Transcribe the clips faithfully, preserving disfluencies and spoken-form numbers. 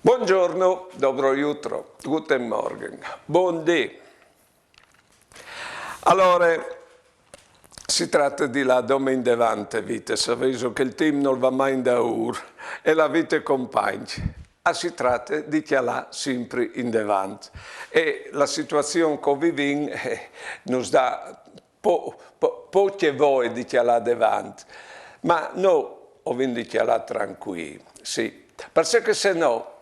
Buongiorno, dobro jutro, guten Morgen, buon dì. Alore, si trate di lâ dome indevant te vite, savêso che il timp nol va mai indaûr e la vite compagn. A si trate di cjalâ simpri indevant. E la situazion che o vivìn, eh, nus dà po-, po-, pocje voie di cjalâ devant. Ma nô o vin di cjalâ trancuîi, sì. Parcè che se no,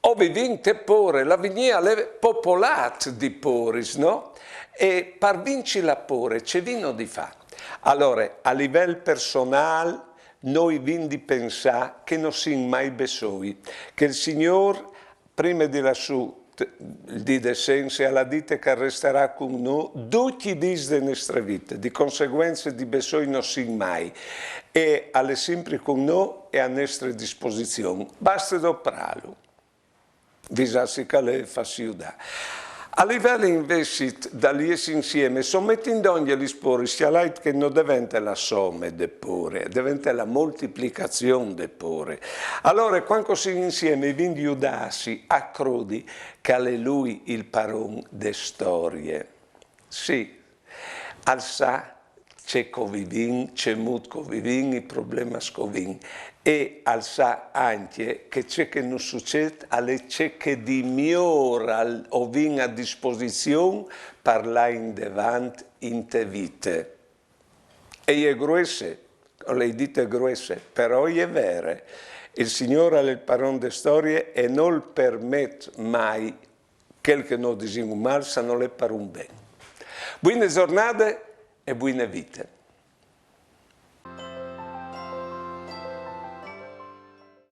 o vivìn te pôre, l'avignî al è popolât di pôris, no? E par vinci la pôre, ce vino di fâ? Alore, a livel personâl, nô o vin di pensâ che no sin mai bessôi, che il Signôr, prime di lâ sù, il dì de Sense, al à dite che al restarà cun nô ducj i dîs de nestre vite, di conseguence di bessôi no sin mai, e al è simpri cun nô e a nestre disposizion. Baste doprâlu. Visâsi che al è, fâsi judâ. A livel invezit dal jessi insiemi, sometint dongje lis pôris, cjalait che no devente la some de pôre, devente la moltiplicazion de pôre. Alore, cuant che o sin insiemi, o vin di judâsi a crodi che al è lui il paron de storie. Sì, al sa ce che o vivìn, cemût che o vivìn, i problemis che o vin. E al sa ancje che ce che nus sucêt al è ce che di miôr o vin a disposizion par lâ indevant inte vite. E je gruesse, o ai dite gruesse, però e je vere. Il Signôr al è il paron de storie e nol permet mai chel che nô o disìn un mâl, se nol è par un ben. Buine zornade e buine vite.